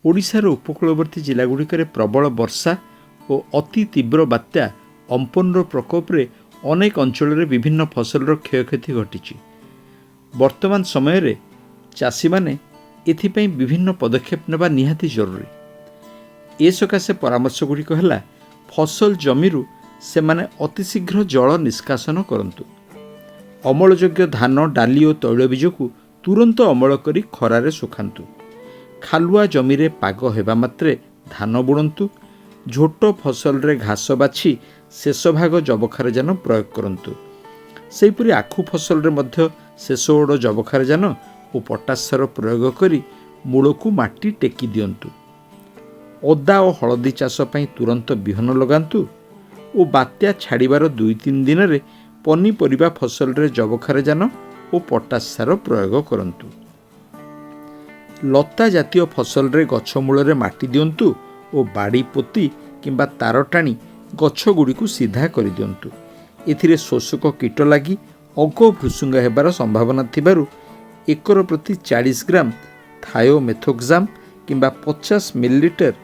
ଓଡ଼ିଶାର ଉପକୂଳବର୍ତ୍ତୀ ଜିଲ୍ଲାଗୁଡ଼ିକରେ ପ୍ରବଳ ବର୍ଷା ଓ ଅତି ତୀବ୍ର ବାତ୍ୟା ଅମ୍ପନର ପ୍ରକୋପରେ ଅନେକ ଅଞ୍ଚଳରେ ବିଭିନ୍ନ ଫସଲର କ୍ଷୟକ୍ଷତି ଘଟିଛି। ବର୍ତ୍ତମାନ ସମୟରେ ଚାଷୀମାନେ ଏଥିପାଇଁ ବିଭିନ୍ନ ପଦକ୍ଷେପ ନେବା ନିହାତି ଜରୁରୀ। ଏ ସକାଶେ ପରାମର୍ଶଗୁଡ଼ିକ ହେଲା, ଫସଲ ଜମିରୁ ସେମାନେ ଅତିଶୀଘ୍ର ଜଳ ନିଷ୍କାସନ କରନ୍ତୁ। ଅମଳଯୋଗ୍ୟ ଧାନ, ଡାଲି ଓ ତୈଳବୀଜକୁ ତୁରନ୍ତ ଅମଳ କରି ଖରାରେ ଶୁଖାନ୍ତୁ। ଖାଲୁଆ ଜମିରେ ପାଗ ହେବା ମାତ୍ରେ ଧାନ ବୁଣନ୍ତୁ। ଝୋଟ ଫସଲରେ ଘାସ ବାଛି ଶେଷ ଭାଗ ଯବକ୍ଷାରଜାନ ପ୍ରୟୋଗ କରନ୍ତୁ। ସେହିପରି ଆଖୁ ଫସଲରେ ମଧ୍ୟ ଶେଷ ଓଡ଼ ଯବକ୍ଷାରଜାନ ଓ ପଟାସ ସାର ପ୍ରୟୋଗ କରି ମୂଳକୁ ମାଟି ଟେକି ଦିଅନ୍ତୁ। ଅଦା ଓ ହଳଦୀ ଚାଷ ପାଇଁ ତୁରନ୍ତ ବିହନ ଲଗାନ୍ତୁ ଓ ବାତ୍ୟା ଛାଡ଼ିବାର 2-3 ଦିନରେ ପନିପରିବା ଫସଲରେ ଯବକ୍ଷାରଜାନ ଓ ପଟାସ ସାର ପ୍ରୟୋଗ କରନ୍ତୁ। ଲତା ଜାତୀୟ ଫସଲରେ ଗଛ ମୂଳରେ ମାଟି ଦିଅନ୍ତୁ ଓ ବାଡ଼ି ପୋତି କିମ୍ବା ତାର ଟାଣି ଗଛଗୁଡ଼ିକୁ ସିଧା କରିଦିଅନ୍ତୁ। ଏଥିରେ ଶୋଷକ କୀଟ ଲାଗି ଅଗ ଭୃସୁଙ୍ଗା ହେବାର ସମ୍ଭାବନା ଥିବାରୁ ଏକର ପ୍ରତି 40 ଗ୍ରାମ ଥାୟୋମେଥୋକ୍ସାମ୍ କିମ୍ବା 50 ମିଲିଲିଟର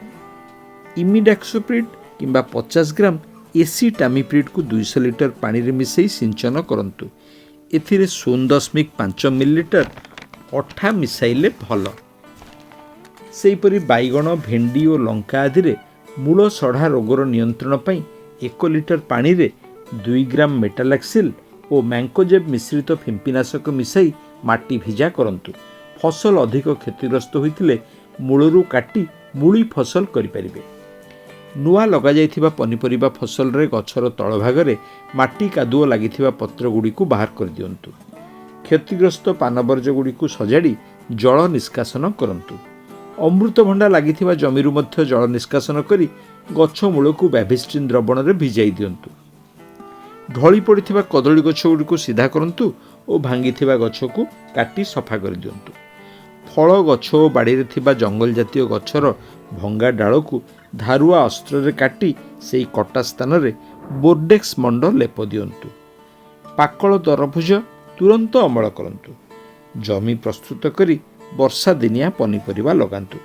ଇମିଡାକ୍ଲୋପ୍ରିଡ୍ କିମ୍ବା 50 ଗ୍ରାମ ଏସିଟାମିପ୍ରିଡ୍କୁ 200 ଲିଟର ପାଣିରେ ମିଶାଇ ସିଞ୍ଚନ କରନ୍ତୁ। ଏଥିରେ 0.5 ମିଲିଲିଟର ଅଠା ମିଶାଇଲେ ଭଲ। ସେହିପରି ବାଇଗଣ, ଭେଣ୍ଡି ଓ ଲଙ୍କା ଆଦିରେ ମୂଳ ସଢ଼ା ରୋଗର ନିୟନ୍ତ୍ରଣ ପାଇଁ 1 ଲିଟର ପାଣିରେ 2 ଗ୍ରାମ ମେଟାଲାକ୍ସିଲ୍ ଓ ମ୍ୟାଙ୍କୋଜେବ୍ ମିଶ୍ରିତ ଫିମ୍ପିନାଶକ ମିଶାଇ ମାଟି ଭିଜା କରନ୍ତୁ। ଫସଲ ଅଧିକ କ୍ଷତିଗ୍ରସ୍ତ ହୋଇଥିଲେ ମୂଳରୁ କାଟି ମୂଳି ଫସଲ କରିପାରିବେ। ନୂଆ ଲଗାଯାଇଥିବା ପନିପରିବା ଫସଲରେ ଗଛର ତଳଭାଗରେ ମାଟି କାଦୁଅ ଲାଗିଥିବା ପତ୍ରଗୁଡ଼ିକୁ ବାହାର କରିଦିଅନ୍ତୁ। କ୍ଷତିଗ୍ରସ୍ତ ପାନବରଜଗୁଡ଼ିକୁ ସଜାଡ଼ି ଜଳ ନିଷ୍କାସନ କରନ୍ତୁ। ଅମୃତଭଣ୍ଡା ଲାଗିଥିବା ଜମିରୁ ମଧ୍ୟ ଜଳ ନିଷ୍କାସନ କରି ଗଛ ମୂଳକୁ ବ୍ୟାଭିଷ୍ଟିନ୍ ଦ୍ରବଣରେ ଭିଜାଇ ଦିଅନ୍ତୁ। ଢଳି ପଡ଼ିଥିବା କଦଳୀ ଗଛଗୁଡ଼ିକୁ ସିଧା କରନ୍ତୁ ଓ ଭାଙ୍ଗିଥିବା ଗଛକୁ କାଟି ସଫା କରିଦିଅନ୍ତୁ। ଫଳ ଗଛ ଓ ବାଡ଼ିରେ ଥିବା ଜଙ୍ଗଲ ଜାତୀୟ ଗଛର ଭଙ୍ଗା ଡାଳକୁ ଧାରୁଆ ଅସ୍ତ୍ରରେ କାଟି ସେଇ କଟା ସ୍ଥାନରେ ବୋର୍ଡେକ୍ସ ମଣ୍ଡ ଲେପ ଦିଅନ୍ତୁ। ପାକଳ ତରଭୁଜ ତୁରନ୍ତ ଅମଳ କରନ୍ତୁ। ଜମି ପ୍ରସ୍ତୁତ କରି ବର୍ଷା ଦିନିଆ ପନିପରିବା ଲଗାନ୍ତୁ।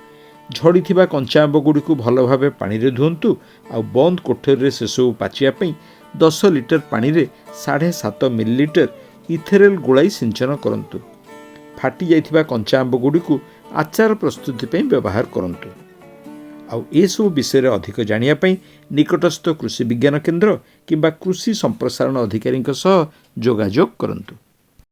ଝଡ଼ିଥିବା କଞ୍ଚା ଆମ୍ବଗୁଡ଼ିକୁ ଭଲ ଭାବେ ପାଣିରେ ଧୁଅନ୍ତୁ ଆଉ ବନ୍ଦ କୋଠରୀରେ ସେସବୁ ପାଚିବା ପାଇଁ 10 ଲିଟର ପାଣିରେ 7.5 ମିଲିଲିଟର ଇଥେରେଲ୍ ଗୋଳାଇ ସିଞ୍ଚନ କରନ୍ତୁ। ଫାଟି ଯାଇଥିବା କଞ୍ଚା ଆମ୍ବଗୁଡ଼ିକୁ ଆଚାର ପ୍ରସ୍ତୁତି ପାଇଁ ବ୍ୟବହାର କରନ୍ତୁ। ଆଉ ଏସବୁ ବିଷୟରେ ଅଧିକ ଜାଣିବା ପାଇଁ ନିକଟସ୍ଥ କୃଷି ବିଜ୍ଞାନ କେନ୍ଦ୍ର କିମ୍ବା କୃଷି ସମ୍ପ୍ରସାରଣ ଅଧିକାରୀଙ୍କ ସହ ଯୋଗାଯୋଗ କରନ୍ତୁ।